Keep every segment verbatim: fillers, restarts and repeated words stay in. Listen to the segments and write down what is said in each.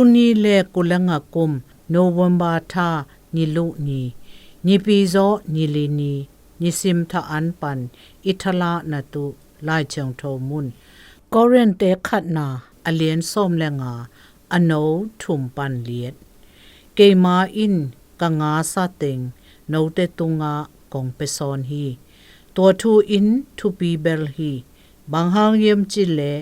Tuni le kul le nga kum November tha ni luh ni, Nipi zawh ni li ni, nisim tha an pan i thalah na tuh Lai Thiangtho mun. Korinte khatna a lian sawm le nga, a no thum pan liat. Keima in ka nga sa teng note tungah kong pia sawn hi. Tua thu in thupi bel hi. Bang hang hiam cih leh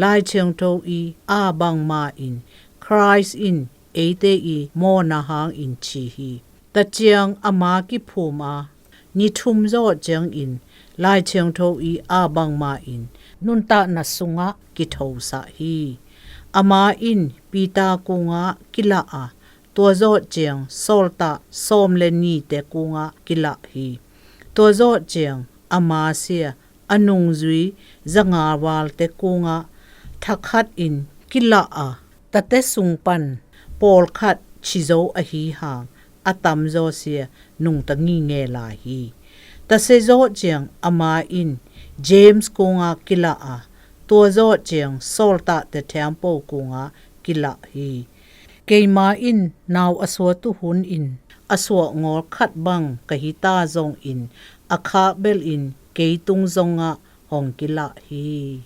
Lai Thiangtho i a bangma in Khrist in eite i mawhna hangin thi hi. Taciang ama kiphum a, ni thum zawh ciangin Lai Thiangtho i a bangma in nuntakna sungah kithosah hi. Ama in Peter kungah kilah a, tua zawh ciang sawltak sawm le nite kungah kilah hi. Tua zawh ciang ama sia a nungzui zanga valte kungah thakhatin kilah a, tate sung pan pawlkhat thi zo ahi hang a tamzaw sia nungta ngingei lai hi. Tasia zawh ciang ama in James kungah kilah a, tua zawh ciang sawltakte thiampo kungah kilah hi. Keima in nau a suatu hunin a suah ngawl khat bang ka hita zongin a khak belin kei tung zongah hong kilah hi.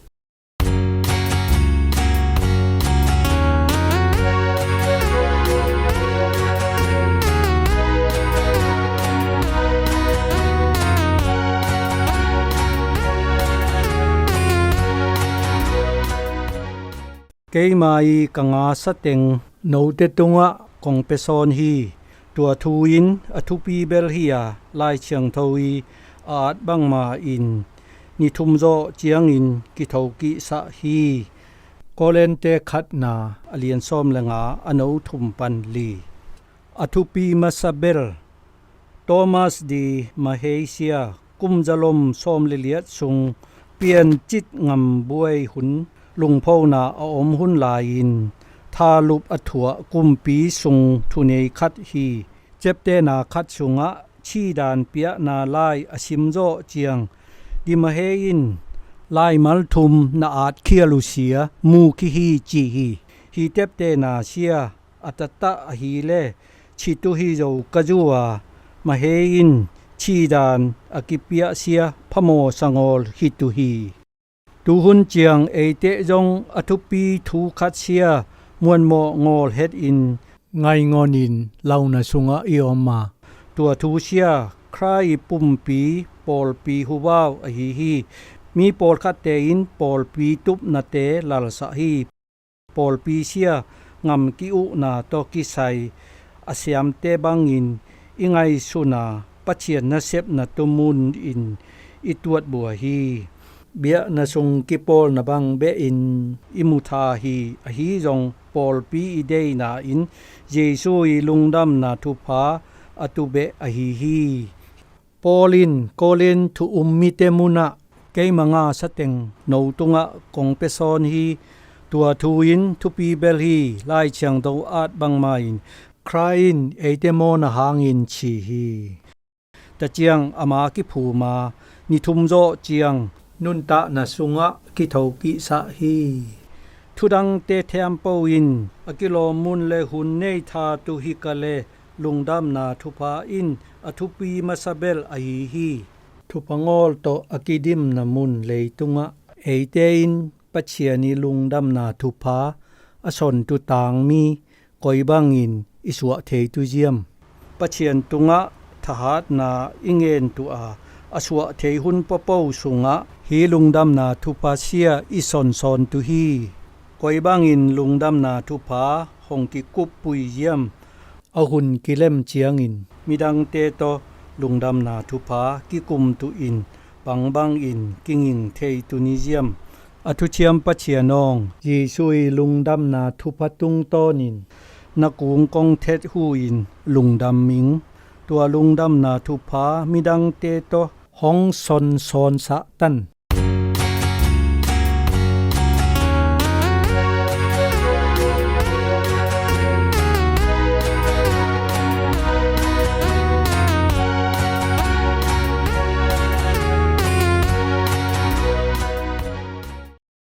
Keima i ka nga sa teng note tungah kong pia sawn hi. Tua thu in a thupi bel hi a, Lai Thiangtho i a at bangma in ni thum zawh ciangin kithokisah hi. Korinte khatna a lian sawm le nga, a no thum pan li. A thupi masa bel, Thomas de Maheisia, kum zalom sawm le liat sung piancit ngam buai hun, lungphona a om hun lai-in thalup a thuah kumpi sung thunei khat hi. Ciaptehna khat sungah thihdan piakna lai a sim zawh ciang, de Maheisia in laimal thum na atkhial uh sia mu khia hi ci hi. Hih ciaptehna sia a taktak ahih leh thit uh hi zo ka zu a, Maheisia in thihdan a kipiak sia phamawh sa ngawl hi uh hi. Tuhun ciang eite zong a thupi thu khat sia muanmawh ngawl hetin ngaingonin launa sungah i om a, tua thu sia Khrih i pumpi pawlpi hubau ahi hi. Mi pawlkhatte in pawlpi tupnate lalsah hi. Pawlpi sia ngam ki-ukna tawh kisai a siamte bangin i ngaihsun a, Pathian nasepna tumunin i tuat buai hi. Biakna sung kipawlna bang behin i mu tha hi. Ahi zong pawlpi i deihna in Jesu i lungdamna thupha a tu beh ahi hi. Paul in Korin thu um mite munah keima nga sa teng no tungah kong pia sawn hi. Tua thu in thupi bel hi. Lai Thiangtho at bangma in Khrih in eite mawhna hangin thi hi. Taciang ama kiphum a, ni thum zawh ciang nuntakna sungah kithokisah hi. Thudangte thiampo in a kilawm mun le hun nei tha tu hi ka le, lungdamna thupha in a thupi masa bel ahi hi. Thupha ngawl tawh a kidimna mun leitungah eite in Pathian i lungdamna thupha a son tu tangmi koi bangin i suah thei tu ziam? Pathian tungah thahatna i ngen tu a, a suah thei hun papo sungah hih lungdamna thupha sia i sonsawn tu hi. Koi bangin lungdamna thupha hong kikuppui ziam? A hun kilem ciangin midangte tawh lungdamna thupha kikum tuhin bangbangin kinging thei tu ni ziam? A thuciam Pathian awng, Jesu i lungdamna thupha tungtawnin na kung kong thet huhin lungdam ing. Tua lungdamna thupha midangte tawh hong sonsawn sahtan.